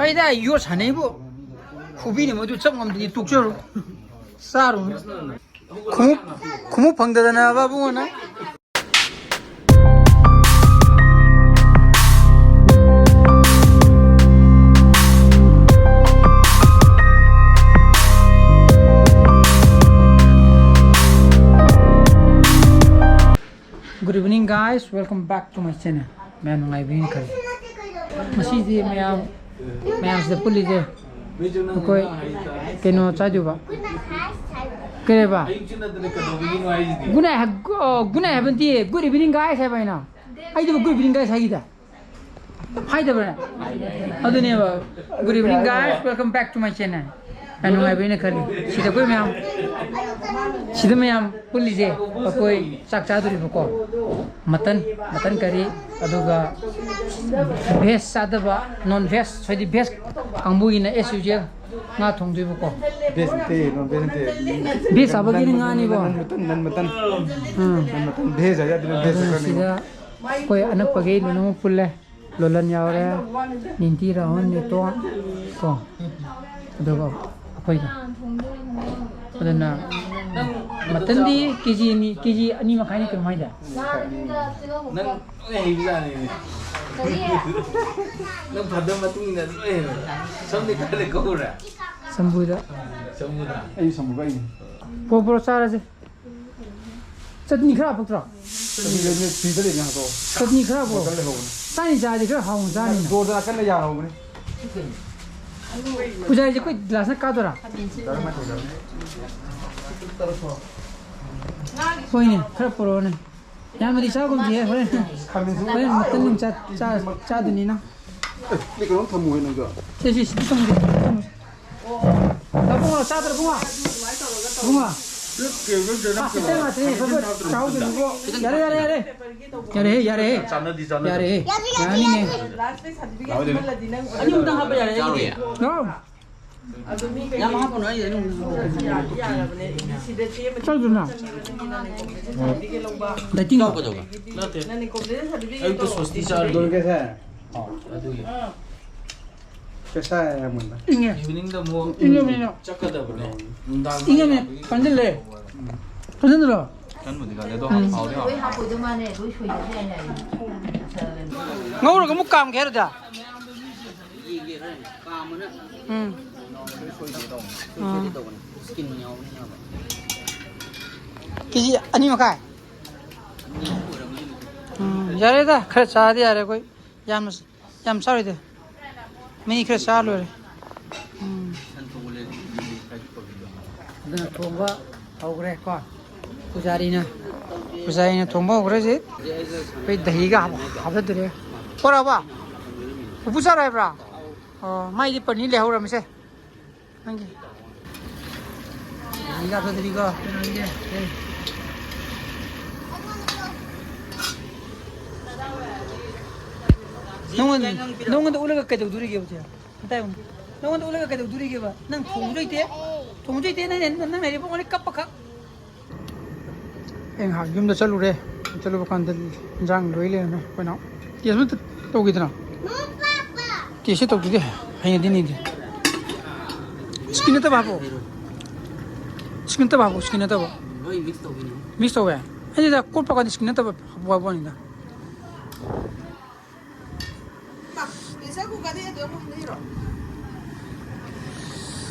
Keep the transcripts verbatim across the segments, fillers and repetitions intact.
ꯑꯩꯗ ꯌꯣꯠ ꯁꯥꯟꯅꯩꯕꯨ꯫ ꯈꯨꯕꯤꯅ ꯃꯗꯨ ꯆꯞ ꯉꯝꯗ꯭ꯔꯗꯤ ꯇꯣꯛꯆꯔꯣ꯫ ꯆꯥꯔꯨꯅꯨ꯫ ꯈꯣꯡꯎꯞ, ꯈꯣꯡꯎꯞ ꯐꯪꯗꯗꯅ ꯕꯥꯕꯨꯉꯣꯅ꯫ Good evening, guys. Welcome back to my channel. ꯃꯌꯥꯝ ꯅꯨꯡꯉꯥꯏꯕꯤꯅ ꯈꯜꯂꯤ꯫ ꯉꯁꯤꯗꯤ ꯃꯌꯥꯝ, ꯃꯌꯥꯝꯁꯤꯗ ꯄꯨꯜꯂꯤꯁꯦ ꯑꯩꯈꯣꯏ ꯀꯩꯅꯣ ꯆꯥꯗꯣꯏꯕ꯫ ꯀꯩꯕ? ꯒꯨꯅꯥꯏ ꯍꯥꯏ-, ꯑ, ꯒꯨꯅꯥꯏ ꯍꯥꯏꯕ ꯅꯠꯇꯦ꯫ Good evening, guys ꯍꯥꯏꯕ ꯑꯩꯅ꯫ ꯑꯩꯗꯨꯕꯨ good evening, guys ꯍꯥꯏꯈꯤꯗ? ꯍꯥꯏꯗꯕ꯭ꯔꯥ? ꯑꯗꯨꯅꯦꯕ꯫ Good evening, guys. Welcome back to my channel. ꯌꯥꯝ ꯅꯨꯡꯉꯥꯏꯕ ꯑꯩꯅ ꯈꯜꯂꯤ꯫ ꯁꯤꯗ ꯑꯩꯈꯣꯏ ꯃꯌꯥꯝ, ꯁꯤꯗ ꯃꯌꯥꯝ ꯄꯨꯜꯂꯤꯁꯦ ꯑꯩꯈꯣꯏ ꯆꯥꯛ ꯆꯥꯗꯣꯔꯤꯕꯀꯣ꯫ Mutton, mutton curry, ꯑꯗꯨꯒ veg ꯆꯥꯗꯕ, non veg, ꯍꯥꯏꯗꯤ veg ꯀꯥꯡꯕꯨꯒꯤꯅ as usual ꯉꯥ ꯊꯣꯡꯗꯣꯏꯕꯀꯣ꯫ Veg ꯅꯠꯇꯦ, non veg ꯅꯠꯇꯦ꯫ Veg ꯆꯥꯕꯒꯤꯅ ꯉꯥꯅꯤꯀꯣ꯫ ꯅꯟ ꯃꯇꯟ, ꯅꯟ ꯃꯇꯟ꯫ ꯎꯝ꯫ ꯅꯟ ꯃꯇꯟ, veg ꯍꯥꯏ ꯌꯥꯗ꯭ꯔꯦ, veg ꯑꯗꯨꯅ ꯆꯠꯈ꯭ꯔꯅꯤ꯫ ꯁꯤꯗ ꯑꯩꯈꯣꯏ ꯑꯅꯛꯄꯈꯩ ꯂꯣꯏꯅꯃꯛ ꯄꯨꯜꯂꯦ꯫ ꯂꯣꯂꯟ ꯌꯥꯎꯔꯦ, ꯅꯤꯟꯇꯤ, ꯔꯥꯍꯨꯜ, ꯅꯦꯇꯣꯟ ꯀꯣ, ꯑꯗꯨꯒ ꯑꯩꯈꯣꯏꯒ꯫ ꯑꯗꯨꯅ ꯃꯇꯟꯗꯤ ꯀꯦ ꯖꯤ ꯑꯅꯤ, ꯀꯦ ꯖꯤ ꯑꯅꯤ ꯃꯈꯥꯏꯅꯤ ꯀꯩꯅꯣꯝ ꯍꯥꯏꯗꯥꯏ? ꯅꯪ ꯂꯣꯏ ꯍꯩꯕꯖꯥꯠꯅꯤꯅꯦ꯫ ꯅꯪ ꯐꯥꯗꯔ ꯃꯇꯨꯡ ꯏꯟꯅ ꯂꯣꯏ ꯍꯩꯕ꯫ ꯁꯝꯗꯤ ꯀꯥꯏꯗ ꯀꯛꯎꯔꯦ? ꯁꯝꯕꯨꯗ꯫ ꯁꯝꯕꯨꯗ꯫ ꯑꯩ ꯁꯝꯕꯨ ꯀꯛꯏꯅꯤ꯫ ꯄꯨꯔꯣ, ꯄꯨꯔꯣ, ꯆꯥꯔꯁꯦ꯫ ꯆꯠꯅꯤ ꯈꯔ ꯍꯥꯞꯄꯛꯇ꯭ꯔꯣ? ꯆꯠꯅꯤ ꯂꯩꯕꯅꯦ, ꯐ꯭ꯔꯤꯖꯇ ꯂꯩꯕꯅꯦ, ꯍꯥꯞꯄꯛꯑꯣ꯫ ꯆꯠꯅꯤ ꯈꯔ ꯍꯥꯞꯄꯛꯑꯣ꯫ ꯕꯣꯇꯜ ꯂꯩꯍꯧꯕꯅꯦ꯫ ꯆꯥꯅꯤ ꯆꯥꯔꯗꯤ ꯈꯔ ꯍꯥꯎꯅ ꯆꯥꯅꯤꯅ꯫ ꯗꯣꯔꯗ ꯅꯥꯀꯟꯗ ꯌꯥꯍꯧꯕꯅꯦ꯫ ꯄꯨꯖꯥꯔꯤꯁꯦ ꯑꯩꯈꯣꯏ ꯒ꯭ꯂꯥꯁꯅ ꯀꯥꯗꯣꯏꯔꯥ? ꯗꯥꯏꯔꯦꯛ ꯃꯥꯏ ꯇꯧꯖꯔꯅꯤ꯫ ꯍꯣꯏꯅꯦ, ꯈꯔ ꯄꯨꯔꯛꯑꯣꯅꯦ꯫ ꯌꯥꯝꯅꯗꯤ ꯆꯥꯒꯨꯝꯁꯤꯍꯦ, ꯍꯣꯔꯦꯟ꯫ ꯈꯥꯃꯦꯟꯁꯤꯟ ꯍꯣꯔꯦꯟ ꯃꯇꯟ ꯑꯃꯨꯛ ꯆꯥ-, ꯆꯥ-, ꯆꯥꯗꯣꯏꯅꯤꯅ꯫ ꯑꯦ, ꯄ꯭ꯂꯦꯠ ꯀꯩꯅꯣꯝ ꯊꯝꯃꯨꯍꯦ ꯅꯪꯁꯨ꯫ ꯁꯤ, ꯁꯤ, ꯁꯤꯗꯤ ꯊꯝꯃꯨꯁꯦ, ꯊꯝꯃꯨꯁꯦ꯫ ꯂꯥꯛꯑꯣ, ꯏꯕꯨꯡꯉꯣ, ꯆꯥꯗ꯭ꯔꯣ, ꯏꯕꯨꯡꯉꯣ? ꯏꯕꯨꯡꯉꯣ꯫ ꯄ꯭ꯂꯦꯠ ꯀꯩꯅꯣꯝ ꯀꯩꯅꯣꯝ ꯑꯁ, ꯏꯇꯩ ꯉꯥꯛꯇꯅꯦ, ꯈꯔ ꯈꯔ ꯆꯥꯍꯧꯗꯣꯏꯅꯤꯀꯣ꯫ ꯌꯥꯔꯦ, ꯌꯥꯔꯦ, ꯌꯥꯔꯦ꯫ ꯌꯥꯔꯦꯍꯦ, ꯌꯥꯔꯦꯍꯦ꯫ ꯆꯥꯟꯅꯗꯤ ꯆꯥꯟꯅꯗꯦ꯫ ꯌꯥꯔꯦꯍꯦ꯫ ꯌꯥꯅꯤꯅꯦ꯫ ꯂꯥꯛꯑꯣꯏꯗꯣꯏꯅꯦ꯫ ꯑꯅꯤꯃꯨꯛꯇꯪ ꯍꯥꯞꯄ ꯌꯥꯔꯦ꯫ ꯂꯥꯛꯑꯣꯏ꯫ ꯂꯥꯛꯑꯣ꯫ ꯌꯥꯝ ꯍꯥꯞꯄꯨꯅꯨ, ꯑꯩ ꯑꯗꯨꯝ ꯆꯠꯂꯨꯗꯅ꯫ ꯗꯥꯏꯇꯤꯡ꯫ ꯆꯥꯎ ꯀꯩꯗꯧꯕ? ꯅꯠꯇꯦ꯫ ꯑꯌꯨꯛꯇ ꯁꯣꯁꯇꯤ ꯆꯥꯔꯤ꯫ ꯗꯣꯟ ꯀꯩꯁꯦ? ꯑꯗꯨꯒꯤ꯫ ꯄꯩꯁꯥ ꯌꯥꯝꯃꯟꯕ꯫ ꯏꯪꯉꯦ꯫ ꯏꯚꯤꯅꯤꯡꯗ ꯑꯃꯨꯛ ꯏꯪꯉꯝꯅꯦ꯫ ꯆꯠꯀꯗꯕꯅꯦ꯫ ꯅꯨꯡꯗꯥꯡ ꯏꯪꯉꯝꯅꯦ꯫ ꯃꯩ ꯂꯥꯛꯄꯒꯤ ꯀꯟꯁꯤꯜꯂꯦ꯫ ꯀꯟꯁꯤꯜꯂꯣ꯫ ꯀꯟꯕꯨꯗꯤ ꯀꯜꯂꯦ, ꯑꯗꯣ ꯎꯝ꯫ ꯍꯥꯎꯗꯤ ꯍꯥꯎꯋꯦ꯫ ꯂꯣꯏ ꯍꯥꯞꯄꯣꯏꯗꯧ ꯃꯥꯅꯦ, ꯂꯣꯏ ꯁꯣꯏꯗꯕ ꯌꯥꯏ ꯍꯥꯏꯕꯅꯤ꯫ ꯉꯧꯔꯒ ꯑꯃꯨꯛ ꯀꯥꯝꯒꯦ ꯍꯥꯏꯔꯗ? ꯎꯝ꯫ ꯀꯦ ꯖꯤ ꯑꯅꯤ ꯃꯈꯥꯏ? ꯎꯝ, ꯌꯥꯔꯦꯗ, ꯈꯔ ꯆꯥꯔꯗꯤ ꯌꯥꯔꯦ ꯑꯩꯈꯣꯏ꯫ ꯌꯥꯝꯅ ꯌꯥꯝ ꯆꯥꯔꯣꯏꯗ꯫ ꯃꯤ ꯈꯔ ꯆꯥ ꯂꯣꯏꯔꯦ꯫ ꯎꯝ꯫ ꯑꯗꯨꯅ ꯊꯣꯡꯕ ꯍꯧꯈ꯭ꯔꯦ ꯀꯣ꯫ ꯄꯨꯖꯥꯔꯤꯅ, ꯄꯨꯖꯥꯔꯤꯅ ꯊꯣꯡꯕ ꯍꯧꯈ꯭ꯔꯦ ꯍꯧꯖꯤꯛ꯫ ꯑꯩꯈꯣꯏ ꯗꯍꯤꯒ ꯍꯥꯞ-, ꯍꯥꯞꯆꯗꯣꯔꯦ꯫ ꯄꯣꯔꯛꯑꯕ? ꯄꯨꯄꯨ ꯆꯥꯔꯣꯏ ꯍꯥꯏꯕ꯭ꯔꯥ? ꯑꯣ, ꯃꯥꯏꯗꯤ ꯄꯅꯤꯔ ꯂꯩꯍꯧꯔꯝꯃꯤꯁꯦ꯫ ꯅꯪꯒꯤ꯫ ꯗꯍꯤꯒ ꯍꯥꯞꯆꯗꯣꯔꯤꯀꯣ꯫ ꯅꯪꯉꯣꯟꯗ, ꯅꯪꯉꯣꯟꯗ ꯎꯠꯂꯒ ꯀꯩꯗꯧꯗꯣꯔꯤꯒꯦ ꯍꯧꯖꯤꯛ? ꯑꯝꯇ ꯍꯥꯏꯌꯨꯅꯦ꯫ ꯅꯪꯉꯣꯟꯗ ꯎꯠꯂꯒ ꯀꯩꯗꯧꯗꯣꯔꯤꯒꯦꯕ? ꯅꯪ ꯊꯣꯡꯁꯨ ꯍꯩꯇꯦ, ꯊꯣꯡꯁꯨ ꯍꯩꯇꯦ, ꯅꯪ, ꯅꯪ ꯍꯩꯔꯤꯕ ꯑꯣꯟꯂꯤ ꯀꯞꯄ ꯈꯛ꯫ ꯑꯩ ꯉꯥꯏꯍꯥꯛ ꯌꯨꯝꯗ ꯆꯠꯂꯨꯔꯦ꯫ ꯆꯠꯂꯨꯕ ꯀꯥꯟꯗ ꯏꯟꯖꯥꯡ ꯂꯣꯏ ꯂꯩꯔꯝꯃꯦ꯫ ꯑꯩꯈꯣꯏꯅ ꯇꯦꯁ ꯑꯃꯇ ꯇꯧꯈꯤꯗꯅ꯫ ꯇꯦꯁꯁꯦ ꯇꯧꯗ꯭ꯔꯗꯤ ꯍꯩꯅꯗꯦꯅꯦ ꯑꯩꯗꯤ꯫ ꯁ꯭ꯀꯤꯟ ꯅꯠꯇꯕ ꯍꯥꯞꯄꯣ꯫ ꯁ꯭ꯀꯤꯟ ꯅꯠꯇꯕ ꯍꯥꯞꯄꯣ, ꯁ꯭ꯀꯤꯟ ꯅꯠꯇꯕ꯫ ꯂꯣꯏ ꯃꯤꯛꯁ ꯇꯧꯗꯣꯏꯅꯦ꯫ ꯃꯤꯛꯁ ꯇꯧꯋꯦ? ꯑꯩꯗꯤ ꯀꯣꯠꯄ ꯀꯥꯟꯗ ꯁ꯭ꯀꯤꯟ ꯅꯠꯇꯕ ꯍꯥꯞꯄꯣ ꯍꯥꯏꯕ ꯋꯥꯅꯤꯗ꯫ ꯄ꯭ꯔꯦꯁꯔ ꯀꯨꯀꯔꯗꯤ ꯑꯗꯨꯝ ꯍꯨꯝꯗꯣꯏꯔꯣ?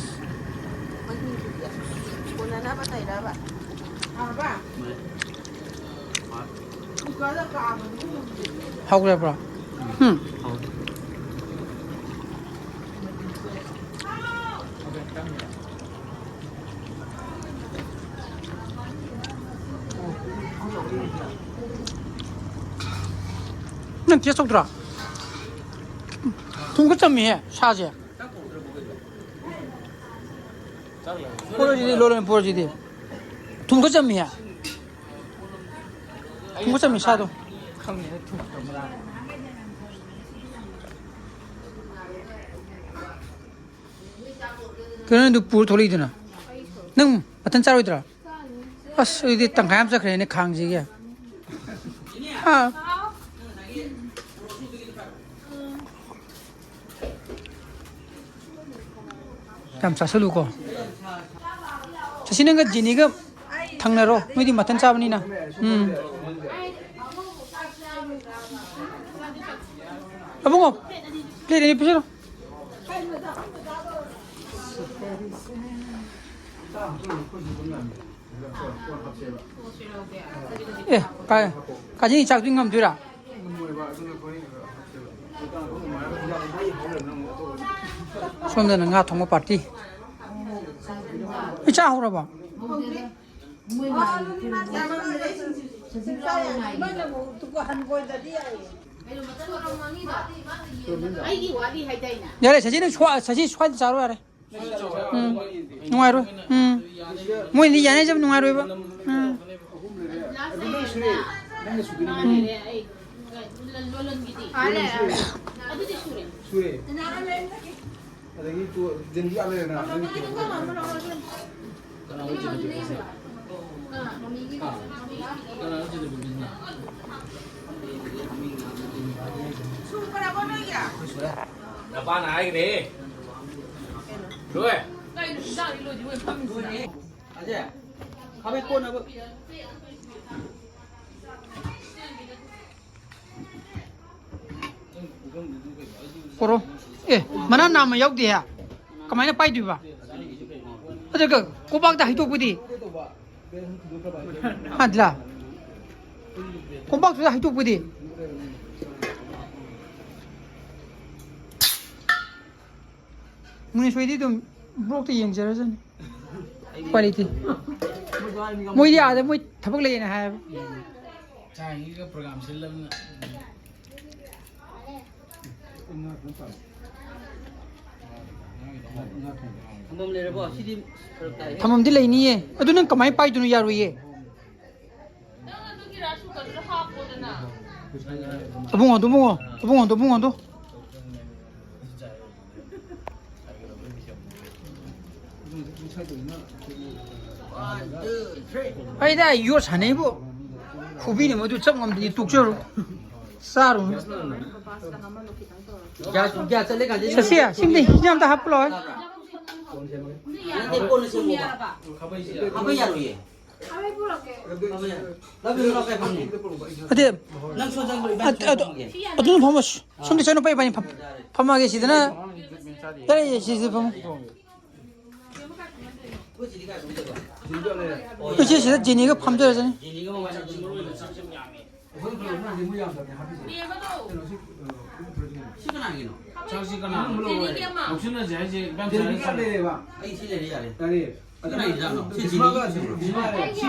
ꯀꯣꯟꯅꯅꯕ ꯇꯩꯅꯕ꯫ ꯍꯥꯎꯔꯕ? ꯀꯨꯀꯔꯗ ꯀꯥꯝꯕꯗꯨꯕꯨ ꯍꯨꯝꯗ꯭ꯔꯤ꯫ ꯍꯧꯈ꯭ꯔꯕ꯭ꯔꯣ? ꯎꯝ꯫ ꯅꯪ ꯇꯦꯁ ꯇꯧꯗ꯭ꯔꯣ? ꯊꯨꯝ ꯈꯔ ꯆꯝꯃꯤꯍꯦ ꯁꯥꯁꯦ꯫ ꯄꯣꯔꯣꯁꯤꯗꯤ, ꯂꯣꯏ ꯂꯣꯏ ꯄꯣꯔꯣꯁꯤꯗꯤ꯫ ꯊꯨꯝ ꯈꯔ ꯆꯝꯃꯤꯍꯦ꯫ ꯊꯨꯝ ꯈꯔ ꯆꯝꯃꯤ ꯁꯥꯗꯣ꯫ ꯈꯪꯗꯦ, ꯊꯨꯝ ꯆꯝꯕ꯭ꯔꯥ? ꯀꯩꯅꯣ ꯅꯪꯗꯨ ꯄꯨꯔ ꯊꯣꯛꯂꯛꯏꯗꯨꯅ? ꯅꯪ ꯃꯊꯟ ꯆꯥꯔꯣꯏꯗ꯭ꯔꯣ? ꯑꯁ, ꯑꯗꯨꯗꯤ ꯇꯪꯈꯥꯏ ꯑꯃ ꯆꯠꯈ꯭ꯔꯦꯅꯦ ꯈꯥꯡꯁꯤꯒꯤ꯫ ꯑꯥ꯫ ꯌꯥꯝ ꯆꯥꯁꯜꯂꯨꯀꯣ꯫ ꯆꯠꯁꯤ, ꯅꯪꯒ ꯖꯦꯅꯤꯒ ꯊꯪꯅꯔꯣ, ꯅꯣꯏꯗꯤ ꯃꯇꯟ ꯆꯥꯕꯅꯤꯅ꯫ ꯎꯝ꯫ ꯑꯕꯨꯡꯉꯣ, ꯄ꯭ꯂꯦꯠ ꯑꯅꯤ ꯄꯤꯁꯤꯜꯂꯣ꯫ ꯑꯦ, ꯀꯥ-, ꯀꯥꯖꯤꯟꯒꯤ ꯆꯥꯛꯇꯤ ꯉꯝꯗꯣꯏꯔꯥ? ꯁꯣꯝꯗꯅ ꯉꯥ ꯊꯣꯡꯕ ꯄꯥꯔꯇꯤ꯫ ꯏꯆꯥ ꯍꯧꯔꯕꯣ? ꯑꯩꯒꯤ ꯋꯥꯠꯂꯤ ꯍꯥꯏꯗꯥꯏꯅꯦ? ꯌꯥꯔꯦ, ꯁꯆꯤꯟ, ꯁ꯭ꯋꯥ-, ꯁꯆꯤꯟ ꯁ꯭ꯋꯥꯏꯗ ꯆꯥꯔꯣ ꯌꯥꯔꯦ꯫ ꯎꯝ꯫ ꯅꯨꯡꯉꯥꯏꯔꯣꯏ꯫ ꯎꯝ꯫ ꯃꯣꯏꯅꯗꯤ ꯌꯥꯅꯤ ꯍꯥꯏꯖꯕ ꯅꯨꯡꯉꯥꯏꯔꯣꯏꯕ꯫ ꯎꯝ꯫ ꯎꯝ꯫ ꯑꯗꯨꯗꯤ ꯁꯨꯔꯦ꯫ ꯑꯗꯒꯤ ꯇꯨ-, ꯖꯦꯟꯗꯤ ꯑꯥ ꯂꯩꯔꯦꯅ, ꯅꯪꯒꯤ ꯇꯨ-, ꯀꯅꯥꯅꯣ ꯆꯤꯟꯗꯕ ꯕꯤꯖꯤꯅꯦꯁ? ꯍꯥ? ꯀꯅꯥꯅꯣ ꯆꯤꯟꯗꯕ ꯕꯤꯖꯤꯅꯦꯁ? ꯅꯄꯥꯅ ꯍꯥꯏꯈ꯭ꯔꯦ꯫ ꯂꯣꯏ꯫ ꯑꯖꯦ, ꯈꯥꯃꯦꯟ ꯀꯣꯟꯅꯕ꯫ ꯄꯣꯔꯣ꯫ ꯑꯦ, ꯃꯅꯥ ꯅꯥꯝꯃ ꯌꯥꯎꯗꯦꯍꯦ꯫ ꯀꯃꯥꯏꯅ ꯄꯥꯏꯗꯣꯏꯕ? ꯑꯗꯨꯒ ꯀꯣꯝꯄꯥꯛꯇ ꯍꯩꯗꯣꯛꯄꯗꯤ? ꯍꯥ, ꯗꯤꯂꯥ? ꯀꯣꯝꯄꯥꯛꯇꯨꯗ ꯍꯩꯗꯣꯛꯄꯗꯤ? ꯃꯨꯅꯤꯁ ꯍꯣꯏꯗꯤ ꯑꯗꯨꯝ ꯕ꯭ꯂꯣꯛꯇ ꯌꯦꯡꯖꯔꯖꯅꯤ꯫ ꯎꯄꯥꯏ ꯂꯩꯇꯦ꯫ ꯃꯣꯏꯗꯤ ꯑꯥꯗ ꯃꯣꯏ ꯊꯕꯛ ꯂꯩꯌꯦꯅ ꯍꯥꯏꯌꯦꯕ꯫ ꯆꯥꯏꯒꯤꯒ ꯄ꯭ꯔꯣꯒꯥꯝ ꯁꯤꯜꯂꯕꯅꯤꯅ꯫ ꯊꯝꯐꯝ ꯂꯩꯔꯕꯣ? ꯁꯤꯗꯤ ꯐꯔꯛ ꯇꯥꯏꯍꯦ꯫ ꯊꯝꯐꯝꯗꯤ ꯂꯩꯅꯤꯌꯦ꯫ ꯑꯗꯨ ꯅꯪ ꯀꯃꯥꯏꯅ ꯄꯥꯏꯗꯣꯏꯅꯣ? ꯌꯥꯔꯣꯏꯌꯦ꯫ ꯅꯪ ꯑꯗꯨꯒꯤ ꯔꯥꯏꯁ ꯀꯨꯀꯔꯗꯨꯗ ꯍꯥꯞꯄꯣꯗꯅ꯫ ꯑꯕꯨꯡꯉꯣ, ꯑꯕꯨꯡꯉꯣ, ꯑꯕꯨꯡꯉꯣ, ꯑꯕꯨꯡꯉꯣ꯫ ꯑꯩꯗ ꯌꯣꯠ ꯁꯥꯟꯅꯩꯕꯨ꯫ ꯈꯨꯕꯤꯅ ꯃꯗꯨ ꯆꯞ ꯉꯝꯗ꯭ꯔꯗꯤ ꯇꯣꯛꯆꯔꯣ꯫ ꯆꯥꯔꯨꯅꯨ꯫ ꯒ꯭ꯌꯥꯁ, ꯒ꯭ꯌꯥꯁ ꯆꯠꯂꯦ ꯀꯥꯟꯗ ꯁꯁꯤꯌꯥ, ꯁꯤꯝꯗꯤ ꯍꯤꯟꯖꯥꯡ ꯑꯝꯇ ꯍꯥꯞꯄꯨ ꯂꯥꯛꯑꯣ꯫ ꯅꯠꯇꯦ, ꯀꯣꯟꯅ ꯁꯦꯝꯃꯣꯕ꯫ ꯍꯥꯞꯄ ꯌꯥꯔꯣꯏꯌꯦ꯫ ꯍꯥꯞꯄ ꯌꯥꯔꯣꯏ꯫ ꯂꯥꯎ, ꯂꯥꯎ, ꯂꯥꯎ, ꯐꯝꯃꯣ꯫ ꯑꯗꯦ, ꯅꯪ ꯁꯣꯝ ꯆꯪꯈ꯭ꯔꯣ, ꯏꯕꯥꯅꯤ ꯑꯗ, ꯁꯣꯝ ꯑꯗ, ꯆꯪꯉꯒꯦ꯫ ꯑꯗꯨꯅ ꯐꯝꯃꯣ꯫ ꯁꯣꯝꯗ ꯆꯠꯅꯨ, ꯄꯥꯏ, ꯏꯕꯥꯅꯤ ꯐꯝ-, ꯐꯝꯃꯒꯦ ꯁꯤꯗꯅ꯫ ꯌꯥꯔꯦ, ꯁꯤꯁꯤꯗ ꯐꯝꯃꯣ꯫ ꯑꯩꯈꯣꯏ ꯆꯦꯗꯤ ꯀꯥꯏ ꯐꯝꯗꯣꯏꯕ? ꯑꯩꯈꯣꯏ ꯆꯦ ꯁꯤꯗ ꯖꯦꯅꯤꯒ ꯐꯝꯖꯔꯖꯅꯤ꯫ ꯖꯦꯅꯤꯒ ꯃꯕꯥꯅꯤ ꯑꯗꯨꯝ ꯐꯝꯃꯣ꯫ ꯁꯤ ꯀꯅꯥꯒꯤꯅꯣ? ꯆꯥꯛꯁꯤ ꯀꯅꯥꯅꯣ? ꯂꯧꯁꯤꯟꯅꯁꯦ ꯍꯥꯏꯁꯦ ꯏꯕꯥꯅꯤ ꯆꯥꯔꯦ ꯆꯥꯔꯦ꯫ ꯑꯩ ꯁꯤ ꯂꯩꯔꯦ, ꯌꯥꯔꯦ꯫ ꯁꯤ ꯀꯅꯥꯒꯤ ꯏꯟꯖꯥꯡꯅꯣ? ꯁꯤ ꯆꯤꯅꯤ ꯁꯤ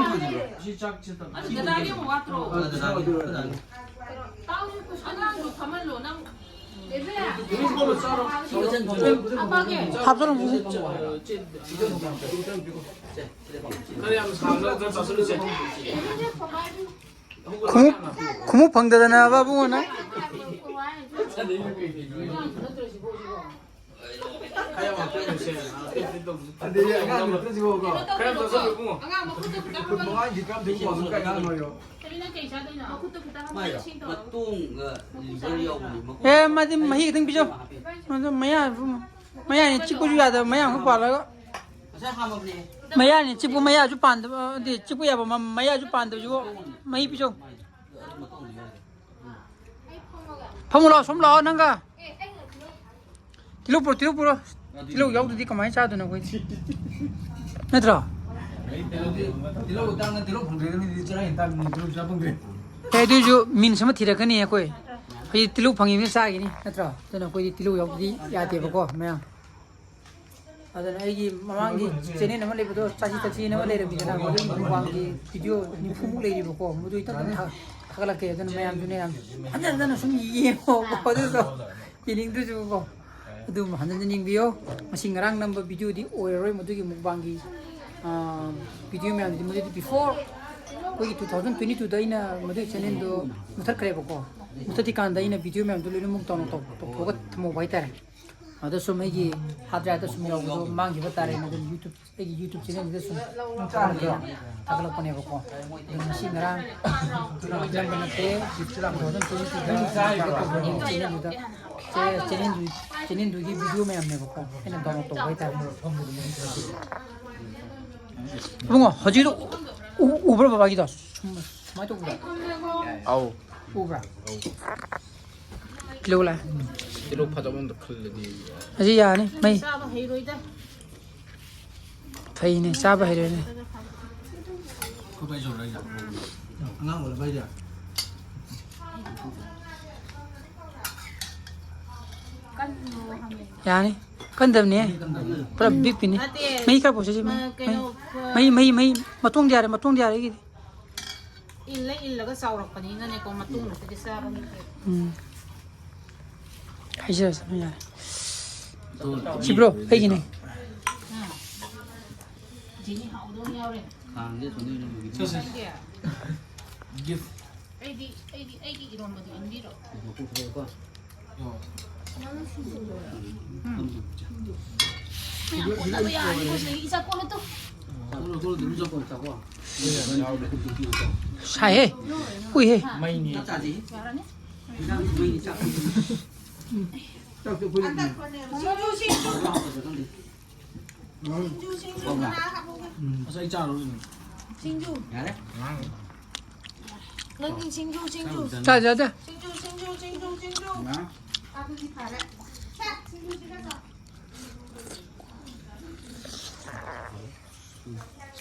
ꯁꯤ ꯆꯥꯛꯁꯤ ꯇꯧ꯫ ꯑꯗꯨ ꯗꯗꯥꯒꯤ ꯑꯃꯨꯛ ꯋꯥꯠꯇ꯭ꯔꯣ? ꯑ, ꯗꯗꯥꯒꯤ, ꯗꯗꯥꯒꯤ꯫ ꯑꯉꯥꯡꯗꯣ ꯐꯝꯍꯜꯂꯣ, ꯅꯪ꯫ ꯍꯥꯞꯆꯔꯝꯃꯣ꯫ ꯈꯔ ꯌꯥꯝ ꯁꯥꯍꯜꯂꯒ ꯈꯔ ꯆꯥꯁꯤꯜꯂꯨꯁꯦ꯫ ꯈꯣꯡꯎꯞ, ꯈꯣꯡꯎꯞ ꯐꯪꯗꯗꯅ ꯕꯥꯕꯨ ꯅꯪ꯫ ꯑꯗꯨꯗꯤ ꯑꯉꯥꯡ ꯅꯠꯇ꯭ꯔꯁꯤꯕꯣꯀꯣ꯫ ꯈꯔ ꯌꯥꯝ ꯆꯥꯁꯤꯜꯂꯨ ꯏꯕꯨꯡꯉꯣ꯫ ꯈꯨꯠ ꯃꯉꯥ ꯏꯟꯆꯤ ꯇꯔꯥꯃꯥꯊꯣꯏ ꯋꯥꯡꯕ ꯀꯥꯏ ꯑꯉꯥꯡꯅꯣ ꯌꯣ꯫ ꯃꯥꯏꯔꯣ? ꯃꯇꯣꯡꯒ liver ꯌꯥꯎꯕꯅꯦ꯫ ꯃꯀꯨ ꯑꯦ, ꯃꯥꯗꯤ ꯃꯍꯤ ꯈꯤꯇꯪ ꯄꯤꯖꯧ꯫ ꯃꯥꯗꯤ ꯃꯌꯥ, ꯃꯌꯥꯅꯤ ꯆꯤꯛꯄꯁꯨ ꯌꯥꯗꯕ, ꯃꯌꯥ ꯑꯃꯈꯛ ꯄꯥꯜꯂꯒ꯫ ꯉꯁꯥꯏ ꯍꯥꯝꯃꯕꯅꯦ꯫ ꯃꯌꯥꯅꯤ ꯆꯤꯛꯄ, ꯃꯌꯥꯁꯨ ꯄꯥꯟꯗꯕ, ꯑꯗꯤ ꯆꯤꯛꯄ ꯌꯥꯕ ꯃ-, ꯃꯌꯥꯁꯨ ꯄꯥꯟꯗꯕꯁꯤꯕꯨ ꯃꯍꯤ ꯄꯤꯖꯧ꯫ ꯃꯥꯏꯗꯣ, ꯑꯗꯨ ꯃꯇꯣꯡꯗꯣ ꯌꯥꯎꯔꯦ꯫ ꯐꯝꯃꯨ ꯂꯥꯛꯑꯣ, ꯁꯣꯝ ꯂꯥꯛꯑꯣ ꯅꯪꯒ꯫ ꯇꯤꯜꯍꯧ ꯄꯨꯔꯣ, ꯇꯤꯜꯍꯧ ꯄꯨꯔꯣ꯫ ꯇꯤꯜꯍꯧ ꯌꯥꯎꯗ꯭ꯔꯗꯤ ꯀꯃꯥꯏꯅ ꯆꯥꯗꯣꯏꯅꯣ ꯑꯩꯈꯣꯏꯗꯤ? ꯅꯠꯇ꯭ꯔꯣ? ꯇꯤꯜꯍꯧ ꯇꯥꯡꯅ ꯇꯤꯜꯍꯧ ꯐꯪꯗ꯭ꯔꯦ, ꯃꯤꯗꯤ ꯆꯔꯥ ꯍꯦꯟ ꯇꯥꯡꯕꯅꯤ, ꯇꯤꯜꯍꯧ ꯆꯥ ꯐꯪꯗ꯭ꯔꯦ꯫ ꯑꯦ, ꯑꯗꯨꯏꯁꯨ means ꯑꯃ ꯊꯤꯔꯛꯀꯅꯤ ꯑꯩꯈꯣꯏ꯫ ꯍꯧꯖꯤꯛ ꯇꯤꯜꯍꯧ ꯐꯪꯉꯤꯕꯅ ꯆꯥꯈꯤꯅꯤ, ꯅꯠꯇ꯭ꯔꯣ? ꯑꯗꯨꯅ ꯑꯩꯈꯣꯏꯗꯤ ꯇꯤꯜꯍꯧ ꯌꯥꯎꯗ꯭ꯔꯗꯤ ꯌꯥꯗꯦꯕꯀꯣ, ꯃꯌꯥꯝ꯫ ꯑꯗꯨꯅ ꯑꯩꯒꯤ ꯃꯃꯥꯡꯒꯤ channel ꯑꯃ ꯂꯩꯕꯗꯣ, ꯆꯥꯁꯤ ꯆꯠꯁꯤꯅ ꯑꯃ ꯂꯩꯔꯝꯃꯤꯗꯅ, ꯃꯗꯨꯒꯤ mukbangꯒꯤ video ꯅꯤꯐꯨꯃꯨꯛ ꯂꯩꯔꯤꯕꯀꯣ, ꯃꯗꯨ ꯏꯇꯪ ꯏꯇꯪ ꯊꯥ-, ꯊꯥꯒꯠꯂꯛꯀꯦ꯫ ꯑꯗꯨꯅ ꯃꯌꯥꯝꯁꯨꯅꯦ ꯌꯥꯝ ꯍꯟꯖꯟ ꯍꯟꯖꯟꯅ ꯁꯨꯝ ꯌꯦꯡꯉꯣ ꯑꯗꯨꯗꯣ꯫ ꯌꯦꯡꯅꯤꯡꯗ꯭ꯔꯁꯨꯀꯣ꯫ ꯑꯗꯨꯝ ꯍꯟꯖꯟ ꯍꯟꯖꯟ ꯌꯦꯡꯕꯤꯌꯣ꯫ ꯃꯁꯤ ꯉꯔꯥꯡ ꯅꯝꯕ videoꯗꯤ ꯑꯣꯏꯔꯔꯣꯏ, ꯃꯗꯨꯒꯤ mukbangꯒꯤ, ꯑꯥ, video ꯃꯌꯥꯝꯗꯨꯗꯤ, ꯃꯗꯨꯗꯤ before ꯑꯩꯈꯣꯏꯒꯤ two thousand twenty twoꯗ ꯑꯩꯅ ꯃꯗꯨꯒꯤ channelꯗꯣ ꯃꯨꯊꯠꯈ꯭ꯔꯦꯕꯀꯣ꯫ ꯃꯨꯊꯠꯇ꯭ꯔꯤꯀꯥꯟꯗ ꯑꯩꯅ video ꯃꯌꯥꯝꯗꯣ ꯂꯣꯏꯅꯃꯛ download ꯇꯧ-, ꯇꯧꯊꯣꯛꯑꯒ ꯊꯝꯍꯧꯕ ꯍꯥꯏꯇꯥꯔꯦ꯫ ꯑꯗ ꯁꯨꯝ ꯑꯩꯒꯤ ꯍꯥꯔꯠ ꯗ꯭ꯔꯥꯏꯚꯇ ꯁꯨꯝ ꯌꯥꯎꯕꯗꯣ ꯃꯥꯡꯈꯤꯕ ꯇꯥꯔꯦꯅ ꯑꯗꯨꯝ YouTube, ꯑꯩꯒꯤ YouTube ꯆꯦꯅꯦꯜꯁꯤꯗ ꯁꯨꯝ ꯊꯥꯒꯠꯂꯛꯄꯅꯦꯕꯀꯣ꯫ ꯑꯗꯨ ꯉꯁꯤ ꯉꯔꯥꯡ ꯏꯔꯝꯕ ꯅꯠꯇꯦ, ꯇꯨ ꯊꯥꯎꯖꯟ ꯇ꯭ꯋꯦꯟꯇꯤ ꯇꯨꯗ ꯆꯦꯅꯦꯜꯗꯨꯗ, ꯆꯦ-, ꯆꯦꯅꯦꯜꯗꯨ-, ꯆꯦꯅꯦꯜꯗꯨꯒꯤ ꯚꯤꯗꯤꯑꯣ ꯃꯌꯥꯝꯅꯦꯕꯀꯣ ꯑꯩꯅ ꯗꯥꯎꯟꯂꯣꯗ ꯇꯧꯕ ꯍꯥꯏꯇꯥꯔꯦ꯫ ꯏꯕꯨꯡꯉꯣ, ꯍꯧꯖꯤꯛꯀꯤꯗꯣ ꯎ-, ꯎꯕ꯭ꯔꯣ ꯕꯕꯥꯒꯤꯗꯣ? ꯁꯨꯝ ꯁꯨꯃꯥꯏꯅ ꯇꯧꯕꯗꯣ? ꯑꯧ꯫ ꯎꯕ꯭ꯔꯥ? ꯀꯤꯂꯣ ꯂꯥꯛꯑꯦ꯫ ꯀꯤꯂꯣ ꯐꯖꯕ ꯑꯝꯗ ꯈꯜꯂꯗꯤ꯫ ꯑꯁꯤ ꯌꯥꯅꯤ, ꯃꯩ꯫ ꯆꯥꯕ ꯍꯩꯔꯣꯏꯗ꯫ ꯐꯩꯅꯦ, ꯆꯥꯕ ꯍꯩꯔꯣꯏꯅꯦ꯫ ꯑꯩꯈꯣꯏ ꯄꯥꯏ ꯁꯧꯔ ꯑꯩꯁꯦ꯫ ꯑꯉꯥꯡ ꯑꯣꯏꯔ ꯄꯥꯏꯁꯦ꯫ ꯀꯟꯕ꯭ꯔꯣ ꯍꯪꯉꯦ꯫ ꯌꯥꯅꯤ꯫ ꯀꯟꯗꯕꯅꯦ꯫ ꯄꯨꯔꯥ ꯕꯤꯞꯀꯤꯅꯤ꯫ ꯅꯠꯇꯦ꯫ ꯃꯍꯤ ꯈꯔ ꯄꯣꯁꯦ ꯁꯤ ꯃꯍꯤ꯫ ꯃ-, ꯀꯩꯅꯣ, ꯃꯍꯤ, ꯃꯍꯤ, ꯃꯍꯤ꯫ ꯃꯇꯣꯡꯗꯤ ꯌꯥꯔꯦ, ꯃꯇꯣꯡꯗꯤ ꯌꯥꯔꯦ ꯑꯩꯒꯤꯗꯤ꯫ ꯏꯜꯂ ꯏꯜꯂꯒ ꯆꯥꯎꯔꯛꯄꯅꯤꯅꯅꯦꯀꯣ, ꯃꯇꯨꯡꯗꯨꯗꯗꯤ ꯆꯥꯕ ꯅꯠꯇꯦ꯫ ꯎꯝ꯫ ꯍꯥꯏꯖꯔꯁꯅꯨ ꯌꯥꯔꯦ꯫ ꯁꯤ ꯕ꯭ꯔꯣ, ꯑꯩꯒꯤꯅꯦ꯫ ꯎꯝ꯫ ꯖꯤꯅꯤ ꯍꯥꯎꯗꯧ ꯌꯥꯎꯔꯦ꯫ ꯁꯦ, ꯁꯦ꯫ ꯅꯪꯒꯤ? ꯒꯤꯐ꯫ ꯑꯩꯗꯤ, ꯑꯩꯗꯤ, ꯑꯩꯒꯤ ꯏꯔꯣꯝꯕꯗꯣ ꯏꯟꯕꯤꯔꯣ꯫ ꯃꯌꯥꯝ ꯀꯣꯠꯅꯕ ꯌꯥꯔꯅꯤꯀꯣ ꯁꯤꯗꯒꯤ꯫ ꯏꯆꯥ ꯀꯣꯠꯂꯣ ꯇꯨ꯫ ꯁꯥꯏꯍꯦ꯫ ꯀꯨꯏꯍꯦ꯫ ꯌꯥꯔꯅꯤ꯫ ꯃꯣꯃꯣ ꯁꯤꯡꯖꯨ, ꯁꯤꯡꯖꯨ꯫ ꯁꯤꯡꯖꯨ, ꯁꯤꯡꯖꯨ꯫ ꯃꯅꯥ ꯍꯥꯞꯄꯛꯎꯒꯦ꯫ ꯉꯁꯥꯏ ꯆꯥꯔꯨꯔꯤꯅꯦ꯫ ꯁꯤꯡꯖꯨ꯫ ꯌꯥꯔꯦ꯫ ꯅꯪꯒꯤ ꯁꯤꯡꯖꯨ, ꯁꯤꯡꯖꯨ꯫ ꯆꯥ, ꯆꯥ, ꯆꯥ꯫ ꯁꯤꯡꯖꯨ, ꯁꯤꯡꯖꯨ, ꯁꯤꯡꯖꯨ, ꯁꯤꯡꯖꯨ꯫ ꯉꯥ꯫ ꯑꯗꯨꯗꯤ ꯐꯔꯦ꯫ ꯁꯦ, ꯁꯤꯡꯖꯨꯁꯤꯒ ꯆꯥꯎ꯫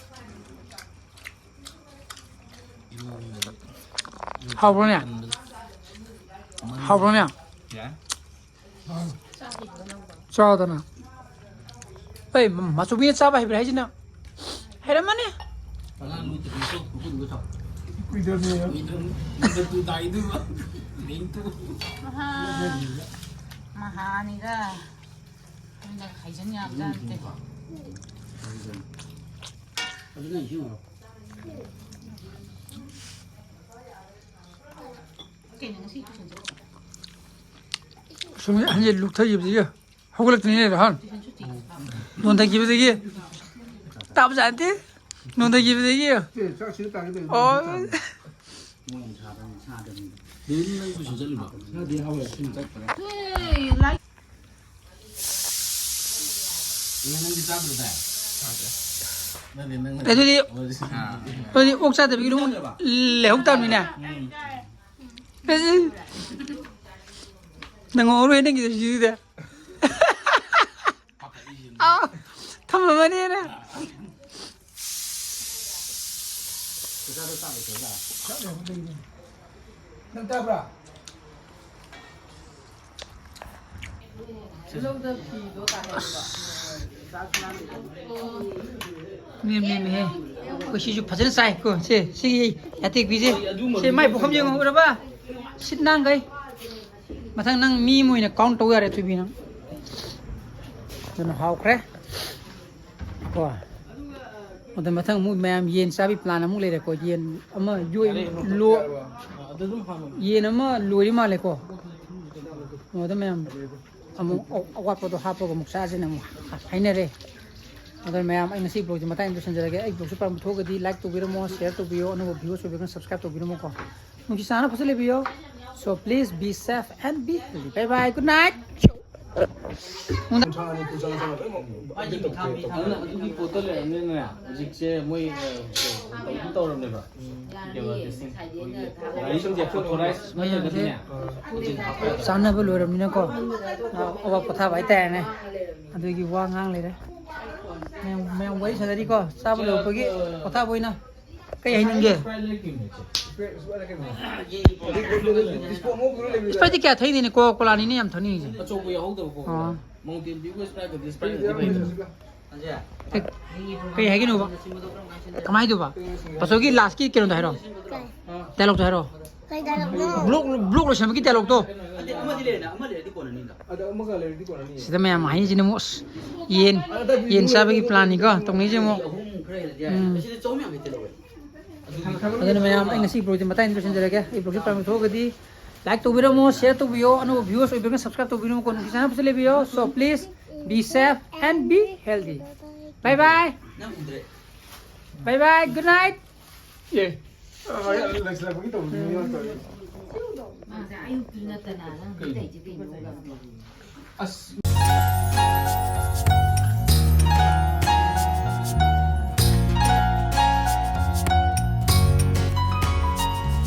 ꯍꯥꯎꯕ꯭ꯔꯣꯅꯦ? ꯍꯥꯎꯕ꯭ꯔꯣꯅꯦ? ꯌꯥꯏ꯫ ꯆꯥꯎꯗꯅ꯫ ꯑꯩ ꯃꯆꯨ ꯃꯤꯅ ꯆꯥꯕ ꯍꯩꯕ꯭ꯔꯥ ꯍꯥꯏꯁꯤꯅ? ꯍꯩꯔꯝꯃꯅꯤ꯫ ꯃꯍꯥ-, ꯃꯍꯥꯅꯤꯒ ꯃꯤꯅ ꯍꯩꯖꯟ ꯌꯥꯕꯖꯥꯠ ꯅꯠꯇꯦ꯫ ꯀꯩꯅꯣ ꯉꯁꯤ ꯁꯨꯝ ꯑꯍꯟꯁꯦ ꯂꯨꯞꯊꯈꯤꯕꯁꯤꯒ꯫ ꯍꯧꯒꯠꯂꯛꯇ꯭ꯔꯤꯅꯦ ꯔꯣꯍꯟ꯫ ꯅꯣꯟꯊꯈꯤꯕꯗꯒꯤ꯫ ꯇꯥꯕꯖꯥꯠ ꯅꯠꯇꯦ꯫ ꯅꯣꯟꯊꯈꯤꯕꯗꯒꯤ꯫ ꯑꯣ꯫ ꯃꯣꯏ ꯌꯥꯝ ꯁꯥꯗꯕꯅꯤ, ꯁꯥꯗꯕꯅꯤ꯫ ꯗꯦꯕꯤꯟ, ꯅꯪ ꯇꯨꯏꯁꯟ ꯆꯠꯂꯤꯕꯣ? ꯈꯔꯗꯤ ꯍꯧꯔꯦ, ꯁꯨꯝ ꯆꯠꯄꯅꯦ꯫ ꯑꯦ, ꯅꯪꯗꯤ ꯆꯥꯗ꯭ꯔꯗꯥꯏ? ꯅꯪꯗꯤ, ꯅꯪ ꯑꯗꯨꯗꯤ, ꯑꯣ, ꯑꯗꯨꯗꯤ ꯑꯣꯛ ꯆꯥꯗꯕꯒꯤ ꯂꯨꯍꯣꯡ ꯂꯩꯍꯧ ꯇꯥꯕꯅꯤꯅꯦ꯫ ꯎꯝ꯫ ꯅꯪ ꯉꯧꯔꯣꯏ ꯅꯪꯒꯤꯗꯣ ꯁꯤꯗ꯫ ꯑꯥ, ꯊꯝꯃꯝꯃꯅꯤꯅ꯫ ꯅꯪ ꯇꯥꯕ꯭ꯔꯥ? ꯅꯦꯝ ꯅꯦꯝꯃꯦꯍꯦ꯫ ꯑꯩꯈꯣꯏ ꯁꯤꯁꯨ ꯐꯖꯅ ꯆꯥꯏꯀꯣ꯫ ꯁꯦ, ꯁꯤꯒꯤ ꯑꯇꯦꯛꯄꯤꯁꯦ꯫ ꯁꯦ, ꯃꯥꯏ ꯄꯨꯈꯝ ꯌꯦꯡꯉꯣ, ꯎꯔꯕ? ꯁꯤꯠ ꯅꯥꯟꯈꯩ꯫ ꯃꯊꯪ ꯅꯪ ꯃꯤ ꯑꯃ ꯑꯣꯏꯅ ꯀꯥꯎꯟ ꯇꯧ ꯌꯥꯔꯦ, ꯊꯣꯏꯕꯤ, ꯅꯪ꯫ ꯑꯗꯨꯅ ꯍꯥꯎꯈ꯭ꯔꯦ꯫ ꯀꯣ꯫ ꯑꯗ ꯃꯊꯪ ꯑꯃꯨꯛ ꯃꯌꯥꯝ ꯌꯦꯟ ꯆꯥꯕꯤ ꯄ꯭ꯂꯥꯟ ꯑꯃꯨꯛ ꯂꯩꯔꯦꯀꯣ꯫ ꯌꯦꯟ ꯑꯃ ꯌꯣꯛ-, ꯌꯥꯔꯦ, ꯂꯣ-, ꯑꯗꯨ ꯑꯗꯨꯝ ꯍꯥꯞꯄꯣ꯫ ꯌꯦꯟ ꯑꯃ ꯂꯣꯏꯔꯤ ꯃꯥꯜꯂꯦꯀꯣ꯫ ꯑꯣ, ꯑꯗ ꯃꯌꯥꯝ ꯑꯃꯨꯛ ꯑ-, ꯑꯋꯥꯠꯄꯗꯣ ꯍꯥꯞꯄꯒ ꯑꯃꯨꯛ ꯆꯥꯁꯦꯅ ꯑꯃꯨꯛ ꯍꯥꯏꯅꯔꯦ꯫ ꯑꯗ ꯃꯌꯥꯝ, ꯑꯩ ꯉꯁꯤ vlogꯁꯦ ꯃꯇꯥꯡ ꯑꯃ ꯂꯣꯏꯁꯤꯟꯖꯔꯒꯦ꯫ ꯑꯩ vlogꯁꯦ ꯄꯥꯝꯕ ꯊꯣꯛꯑꯒꯗꯤ like ꯇꯧꯕꯤꯔꯝꯃꯣ, share ꯇꯧꯕꯤꯌꯣ, ꯑꯅꯧꯕ viewers ꯑꯣꯏꯕꯤꯔꯒꯅ subscribe ꯇꯧꯕꯤꯔꯝꯃꯣꯀꯣ꯫ ꯅꯨꯡꯁꯤ ꯆꯥꯟꯅ ꯐꯖꯅ ꯂꯩꯕꯤꯌꯣ꯫ So please be safe and be healthy. Bye bye. Good night. ꯑꯗꯨꯅ ꯑꯗꯨꯒꯤ ꯄꯣꯠꯇꯣ ꯂꯩꯔꯕꯅꯤꯅꯅꯦ, ꯍꯧꯖꯤꯛꯁꯦ ꯃꯣꯏ, ꯑ, ꯇꯧꯗꯤ ꯇꯧꯔꯕꯅꯦꯕ꯫ ꯀꯩꯕ, testing, ꯑꯩꯈꯣꯏꯒꯤ ꯒꯥꯔꯤꯁꯤꯡꯁꯦ authorized ꯅꯠꯇ꯭ꯔꯒꯗꯤꯅꯦ, ꯆꯥꯅꯕ ꯂꯣꯏꯔꯕꯅꯤꯅꯀꯣ, ꯑꯋꯥ ꯄꯣꯊꯥꯕ ꯍꯥꯏꯇꯥꯔꯦꯅꯦ꯫ ꯑꯗꯨꯒꯤ ꯋꯥ ꯉꯥꯡ ꯂꯩꯔꯦ꯫ ꯃꯌꯥꯝ, ꯃꯌꯥꯝ ꯋꯥꯔꯤ ꯁꯥꯟꯅꯔꯤꯀꯣ, ꯆꯥꯕ ꯂꯣꯏꯔꯛꯄꯒꯤ ꯄꯣꯊꯥꯕ ꯑꯣꯏꯅ꯫ ꯀꯩ ꯍꯥꯏꯅꯤꯡꯒꯦ? Spriteꯇꯤ ꯀꯌꯥ ꯊꯛꯏꯅꯦ? Coca-Colaꯅꯤꯅꯦ ꯌꯥꯝ ꯊꯛꯅꯤꯡꯉꯤꯁꯦ꯫ ꯑꯆꯧꯕ ꯌꯥꯎꯍꯧꯗꯕꯀꯣ꯫ ꯑꯣ꯫ Mountain Dew Spriteꯀꯗꯤ Spriteꯅꯗꯤ ꯐꯩꯗꯅ꯫ ꯀꯩ, ꯀꯩ ꯍꯥꯏꯒꯤꯅꯣꯕ? ꯀꯃꯥꯏꯅ ꯇꯧꯕ? ꯄꯥꯆꯧꯒꯤ lastꯀꯤ ꯀꯩꯅꯣꯗꯣ ꯍꯥꯏꯔꯣ꯫ ꯀꯩ? Dialogueꯇꯣ ꯍꯥꯏꯔꯣ꯫ ꯀꯩ dialogueꯅꯣ? Vlog, vlog ꯂꯣꯏꯁꯟꯕꯒꯤ dialogueꯇꯣ꯫ ꯑꯗꯩ ꯑꯃꯗꯤ ꯂꯩꯔꯦꯅ, ꯑꯃ ꯂꯩꯔꯗꯤ ꯀꯣꯟꯅꯅꯤꯅ꯫ ꯑꯗ ꯑꯃꯒ ꯂꯩꯔꯗꯤ ꯀꯣꯟꯅꯅꯤ꯫ ꯁꯤꯗ ꯃꯌꯥꯝ ꯍꯥꯏꯅꯁꯤꯅ ꯑꯃꯨꯛ, ꯑꯁ, ꯌꯦꯟ, ꯑꯗ ꯌꯦꯟ ꯆꯥꯕꯒꯤ planꯅꯤꯀꯣ ꯇꯧꯅꯩꯁꯦ ꯑꯃꯨꯛ꯫ ꯑꯍꯨꯝ ꯈꯔ ꯍꯦꯜꯂꯗꯤ ꯌꯥꯔꯦ꯫ ꯎꯝ꯫ ꯑꯁꯤꯗ ꯆꯍꯨꯝ ꯌꯥꯡꯈꯩ ꯇ ꯂꯧꯋꯦ꯫ ꯑꯗꯨꯅ ꯃꯌꯥꯝ, ꯑꯩ ꯉꯁꯤ vlogꯁꯦ ꯃꯇꯥꯡ ꯂꯣꯏꯁꯤꯟꯖꯔꯒꯦ꯫ ꯑꯩ vlogꯁꯦ ꯄꯥꯝꯕ ꯊꯣꯛꯑꯒꯗꯤ Like ꯇꯧꯕꯤꯔꯝꯃꯣ, share ꯇꯧꯕꯤꯌꯣ, ꯑꯅꯧꯕ viewers ꯑꯣꯏꯕꯤꯔꯒꯅ subscribe ꯇꯧꯕꯤꯅꯕ ꯀꯣꯟꯅ ꯆꯥꯅꯕꯁꯨ ꯂꯩꯕꯤꯌꯣ. So please be safe and be healthy. Bye bye. Bye bye. Good night. ꯑꯦ, ꯑ, ꯂꯩꯁꯤꯜꯂꯛꯄꯒꯤ ꯇꯧꯕꯅꯤ, ꯇꯧꯔꯤ꯫ ꯑꯁ꯫